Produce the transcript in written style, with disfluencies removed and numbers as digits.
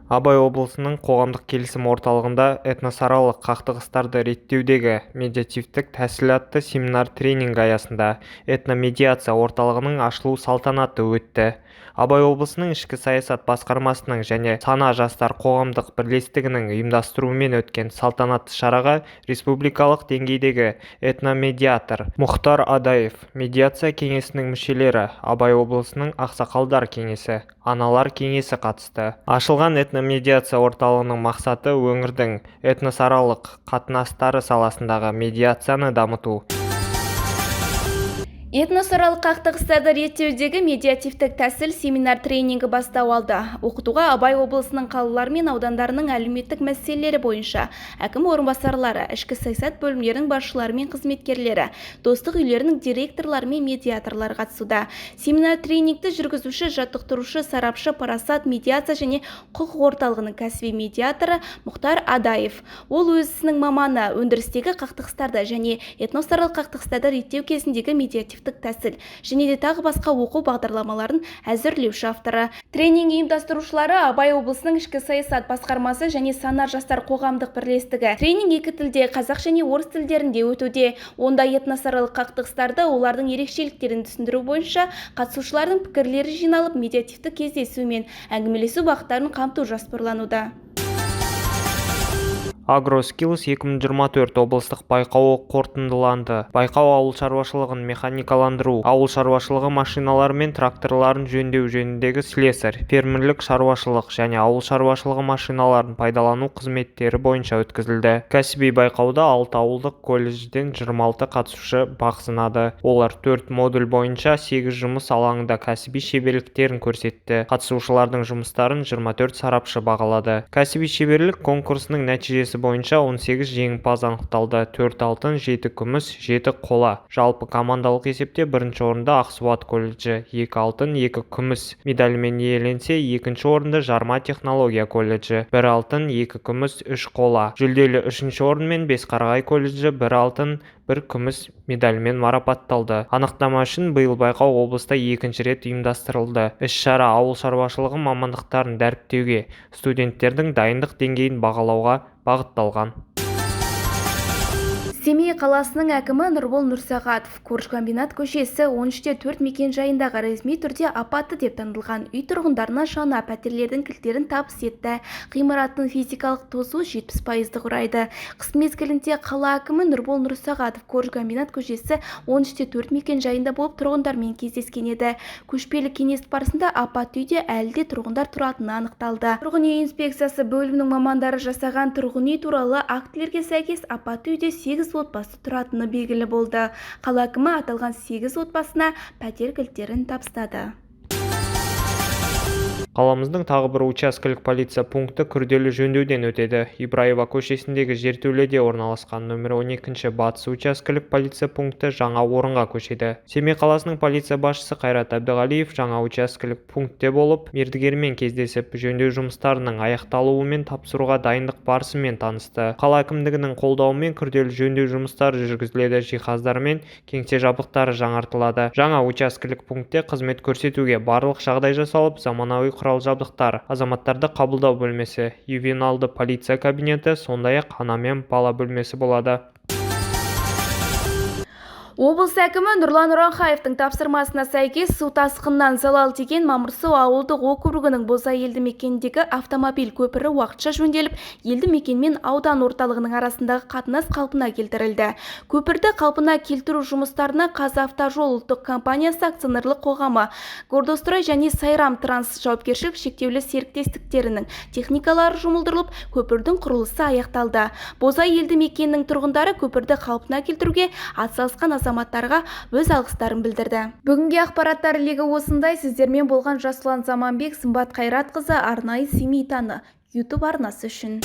Абай облысының Қоғамдық келісім орталығында «Этносаралық қақтығыстарды реттеудегі медиативтік тәсіл» атты семинар-тренинг аясында этномедиация орталығының ашылу салтанаты өтті. Абай облысының ішкі саясат басқармасының және «Сана» жастар қоғамдық бірлестігінің ұйымдастыруымен өткен салтанатты шараға республикалық деңгейдегі этномедиатор Мұхтар Адаев, медиация кеңесінің мүшелері, Абай облысының ақсақалдар кеңесі, аналар кеңесі қатысты. Ашылған этномедиация орталығының мақсаты өңірдің этносаралық қатынастары саласындағы медиацияны дамыту. Этносаралық қақтығыстарды реттеудегі медиативтік тәсіл семинар-тренингі бастау алды. Оқытуға Абай облысының қалалары мен аудандарының әлеуметтік мәселелері бойынша әкім орынбасарлары, ішкі саясат бөлімдерінің басшылары мен қызметкерлері, достық үйлерінің директорлары мен медиаторлар қатысуда. Семинар-тренингті жүргізуші, жаттықтырушы, сарапшы, «Парасат» медиация және құқық орталығының кәсіби медиаторы Мұхтар Адаев. Ол өз ісінің маманы, өндірістегі қақтығыстарды және этносаралық қақтығыстарды реттеу кезіндегі медиативтік тәсіл және де тағы басқа оқу бағдарламаларын әзірлеуші авторы. Тренинг ұйымдастырушылары – Абай облысының ішкі саясат басқармасы және «Сана» жастар қоғамдық бірлестігі. Тренинг екі тілде, қазақ және орыс тілдерінде өтуде. Онда этносаралық қақтығыстарды, олардың ерекшеліктерін түсіндіру бойынша қатысушылардың пікірлері жиналып, медиативтік кездесу мен әңгімелесу бағыттарын қамту жоспарлануда. AgroSkills 2024 облыстық байқауы қорытындыланды. Байқау ауыл шаруашылығын механикаландыру, ауыл шаруашылығы машиналары мен тракторларын жөндеу жөніндегі слесарь, фермерлік шаруашылық және ауыл шаруашылығы машиналарын пайдалану қызметтері бойынша өткізілді. Кәсіби байқауда алты ауылдық колледжден 26 қатысушы бақ сынады. Олар төрт модуль бойынша сегіз жұмыс алаңында кәсіби шеберліктерін көрсетті. Қатысушылардың жұмыстарын 24 сарапшы бағалады. Кәсіби шеберлік конкурсының нәтижесі бойынша 18 жеңімпаз анықталды: 4 алтын, 7 күміс, 7 қола. Жалпы командалық есепте бірінші орынды «Ақсуат» колледжі 2 алтын, 2 күміс медалімен иеленсе, екінші орынды Жарма технология колледжі 1 алтын, 2 күміс, 3 қола. Жүлделі үшінші орынмен Бесқарағай колледжі 1 алтын, 1 күміс медалімен марапатталды. Анықтама үшін, биыл байқау облыста екінші рет ұйымдастырылды. Іс-шара ауыл шаруашылығы мамандықтарын дәріптеуге студенттердің дайындық деңгейін бағалауға бағытталған. Семей қаласының әкімі Нұрбол Нұрсағатов Куршкомбинат көшесі 13-4 мекен жайындағы ресми түрде апатты деп танылған үй тұрғындарына жаңа пәтерлердің кілттерін табыс етті. Ғимараттың физикалық тозуы 70 пайызды құрайды. Қыс мезгілінде қала әкімі Нұрбол Нұрсағатов Куршкомбинат көшесі 13-4 мекен жайында болып, тұрғындармен кездескен еді. Көшпелі кеңес барысында апатты үйде әлі де тұрғындар тұратыны анықталды. Тұрғын үй инспекциясы бөлімінің мамандары жасаған тұрғын үй туралы актілерге сәйкес, апатты үйде 8 отбасы тұратыны белгілі болды. Қала әкімі аталған 8 отбасына пәтер кілттерін табыстады. Қаламыздың тағы бір учаскелік полиция пункті күрделі жөндеуден өтеді. Ибраева көшесіндегі жертөледе орналасқан нөмірі 12 батыс учаскелік полиция пункті жаңа орынға көшеді. Семей қаласының полиция басшысы Қайрат Әбдіғалиев жаңа учаскелік пунктте болып, мердігермен кездесіп, жөндеу жұмыстарының аяқталуы мен тапсыруға дайындық барысымен танысты. Қала әкімдігінің қолдауымен күрделі жөндеу жұмыстары жүргізіледі, жиһаздары мен кеңсе жабдықтары жаңартылады. Жаңа учаскелік пунктте қызмет көрсетуге барлық жағдай жасалып, заманауи құрал-жабдықтар, азаматтарды қабылдау бөлмесі, ювеналды полиция кабинеті, сондай-ақ ана мен бала бөлмесі болады. Облыс әкімі Нұрлан Ұранхаевтың тапсырмасына сәйкес, су тасқынынан залал тиген Мамырсу ауылдық округінің Бозай елді мекеніндегі автомобиль көпірі уақытша жөнделіп, елді мекен мен аудан орталығының арасындағы қатынас қалпына келтірілді. Көпірді қалпына келтіру жұмыстарына «Қазавтожол» ұлттық компаниясы акционерлік қоғамы, «Гордострой» және «Сайрам Транс» жауапкершілігі шектеулі серіктестіктерінің техникалары жұмылдырылып, көпірдің құрылысы аяқталды. Бозай елді мекенінің тұрғындары көпірді қалпына келтіруге атсалысқан азаматтарға өз алғыстарын білдірді. Бүгінге ақпараттар легі осындай. Сіздермен болған Жасұлан Заманбек, Сымбат Қайратқызы, арнайы «Семей таңы» YouTube арнасы үшін.